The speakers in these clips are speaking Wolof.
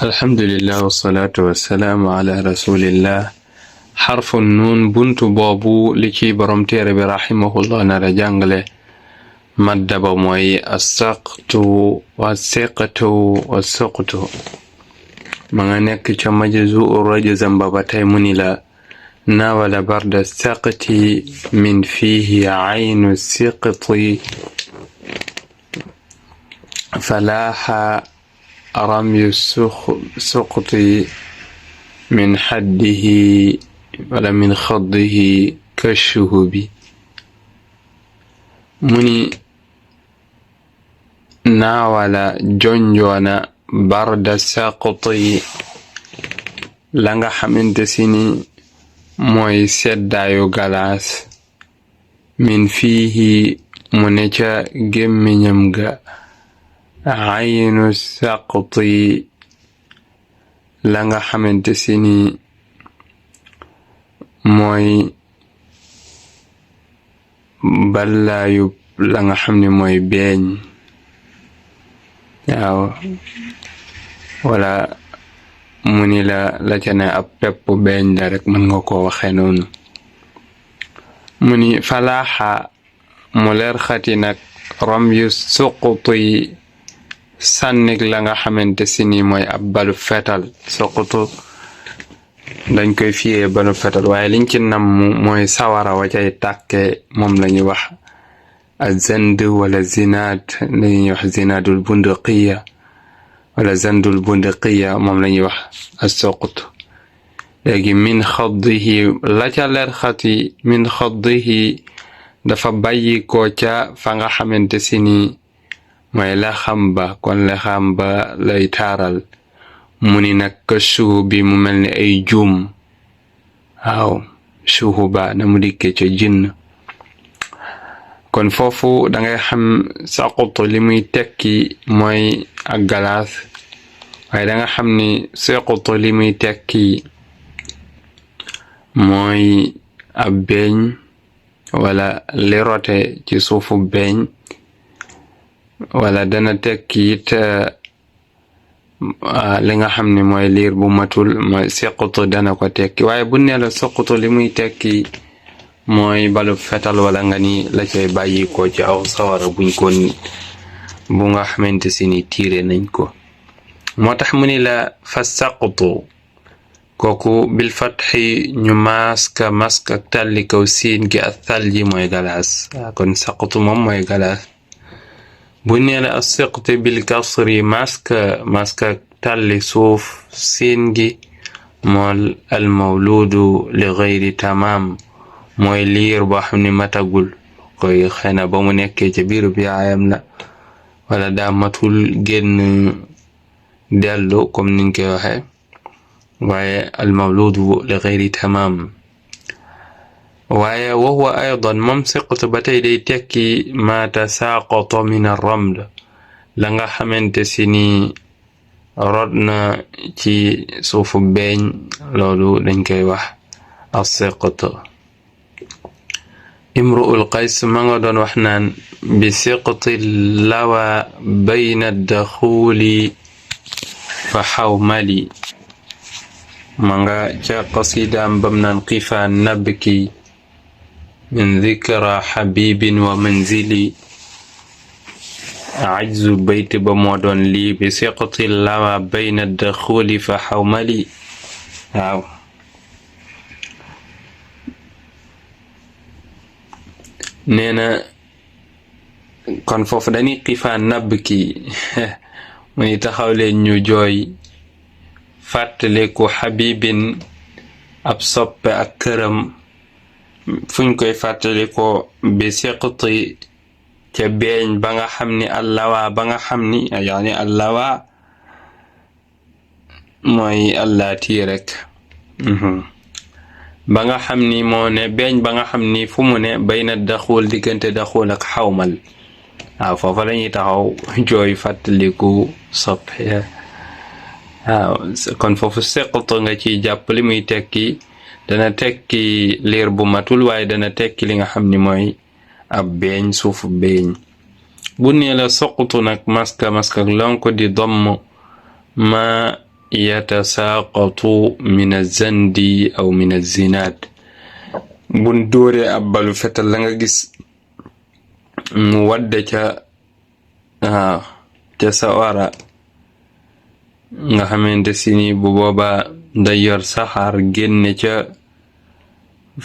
الحمد لله والصلاة والسلام على رسول الله. حرف النون بنت بابو لكي برمتير برحمه الله نرجانغله مد بموي السقط والسقط والسقط مغانيك كما جزء رجزا بابتاي منلا ناول برد السقط من فيه عين السقط فلاح رمي السقط من حده ولا من خضه كالشهب مني ناول جنجونا برد السقط لنغا حمنت سيني موي سدايو غلاس من فيه منجا جمينيمغا عين السقط لنغا حمنت سيني موي بلايو لنغا حمني موي بين أو ولا مني لا جنا أبب بين دارك من غوكو وخينون مني فلاحة مولر خاتينك رمي السقط sànnik la nga xamante si ni mooy ab balu fetal soqutu dañ koy fiyee balu fetal waaye liñ ci nam mooy sawara wa cay tàkke moom lañuy wax azand wala zinaad lañuy wax zinaadul bunduqiya wala zandul bunduqiya moom lañuy wax as-soqutu léegi min xaddihi la ca leer xati min xaddihi dafa bàyyi ko ca fa nga xamante si ni mooy la xamba kon la xamba lay taaral mu ni nag suhu bi mu mel ni ay juum waaw suhu ba na mu dikkee ca jinn kon foofu dangay xam saqatu li muy tekki mooy ak galaas waaye danga xam ni saqatu li muy tekki mooy ab beeñ wala li rote ci suufu beeñ wala dana tekki it li nga xam ne mooy liir bu matul mooy sequtu dana ko tekki waaye bu ne la soqutu li muy tekki mooy balu fetal wala nga ni la cay bàyyi ko ci aw sawara buñ ko bu nga xamante si ni tiire nañ ko moo tax mu ni la fa saqtu kooku bil fatxi ñu maska ak tàlli kaw siin gi ak thal ji mooy galaas kon saqtu moom mooy galaas bu nee la as-siqti bil kasri maska tàlli suuf siin gi mool al mawludu li gayri tamam mooy liir boo xam ne matagul koy xëy na ba mu nekkee ca biiru bi yaayam la wala daa matul génn dellu comme niñ koy waxee waaye al mawludu li gayri tamam waaye wa huwa aydan moom siqtu ba tey day tekki ma tasaqata min ar-raml la nga xamante si ni rod na ci suufu beeñ loolu dañ koy wax as-siqtu imru'ul qays ma nga doon wax naan bi siqti lawa bayna ad-daxuli fa xawmali ma nga ca qasidaam bam naan qifa nabki من ذكرى حبيب ومنزلي عجز بيت بمودون لي بسقط اللوى بين الدخول فحوملي waaw nee na kon foofu dañuy xiifaa nabb ki muy taxaw leen ñu jooy fàttaliku xabibin ab soppe ak këram fuñ koy fàttali ko bi siqti ca beeñ ba nga xam ni allawa ba nga xam ni yaani allawa mooy allaati rek ba nga xam ni moo ne beeñ ba nga xam ni fu mu ne bayna daxul diggante daxul ak xawmal waaw foofa lañuy taxaw jooy fàttaliku soppe waaw kon foofu siqti nga ciy jàpp li muy tekki dana tekki liir bu matul waaye dana tekki li nga xam ni mooy ab beeñ suufu beeñ bu nee la soqutu nag maska ak lonko di domm ma yatasaqatu min azandi aw min azinaat buñ dóoree ab balu fetal la nga gis mu wadde ca sawara nga xamante si ni bu booba day yor saxaar génne ca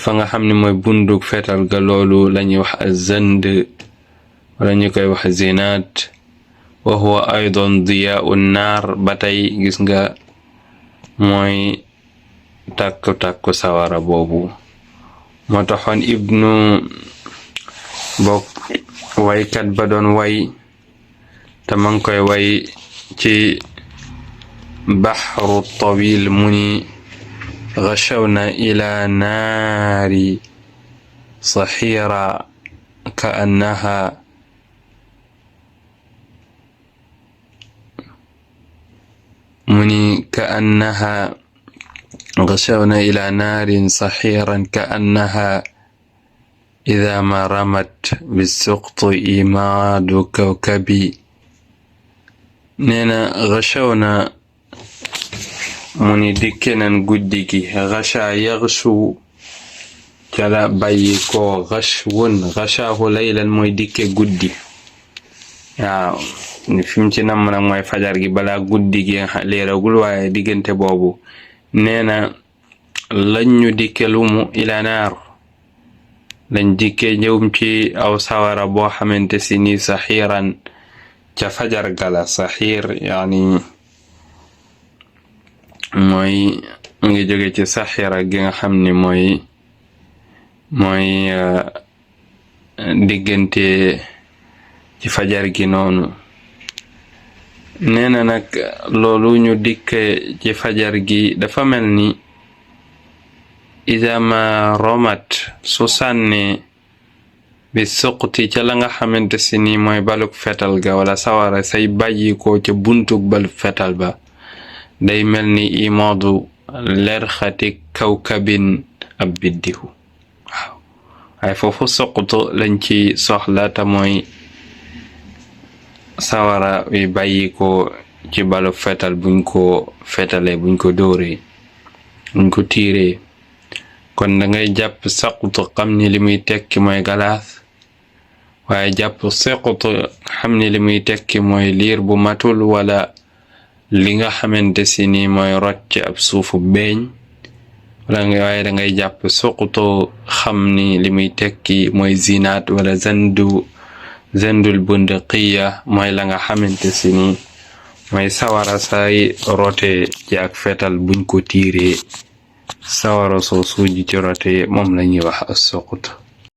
fa nga xam ne mooy bunduk fetal ga loolu lañuy wax azand wala ñu koy wax zinaat wa huwa aydan diyaa'u naar ba tey gis nga mooy tàkku sawara boobu moo taxoon ibnu bokk waykat ba doon way te man koy way ci baxru tawil mu ni gashawna ila naari saxiira ka annaha غشونا إلى نار صحيرا كأنها إذا ما رمت بالسقط إيماد كوكبي نينا غشونا مني دكنا قدكي غشا يغشو كلا بايكو غشاه ليلا موي دكي قدي ni fim ci nam nag mooy fajar gi balaa guddi gi leeragul waaye diggante boobu nee na lañ ñu dikke lumu ila naar lañ dikke ñëwum ci aw sawara boo xamante si ni saxiiran ca fajar gala saxiir yaani mooy mu ngi jóge ci saxiira gi nga xam ni mooy diggante ci fajar gi noonu nee na nag loolu ñu dikke ci fajar gi dafa mel ni isama romat su sànnee bi suqti ca la nga xamante si ni mooy baluk fetal ga wala sawara say bàyyi ko ca buntuk baluk fetal ba day mel ni imoodu lerxati kawkabin ab biddihu waaw waaye foofu suqtu lañ ci soxla te mooy sawara wi bàyyi ko ci balu fetal buñ ko fetale buñ ko dóoree buñ ko tiiree kon da ngay jàpp saqtu xam ni li muy tekki mooy galaas waaye jàpp saqtu xam ni li muy tekki mooy liir bu matul wala li nga xamante si ni mooy rot ci ab suufu beeñ waaye da ngay jàpp saqtu xam ni li muy tekki mooy zinaat wala zandul bundiqiya mooy la nga xamante si ni mooy sawara say rote ci ak fetal buñ ko tiiree sawara soo suuji ci rote moom lañuy wax as-suqut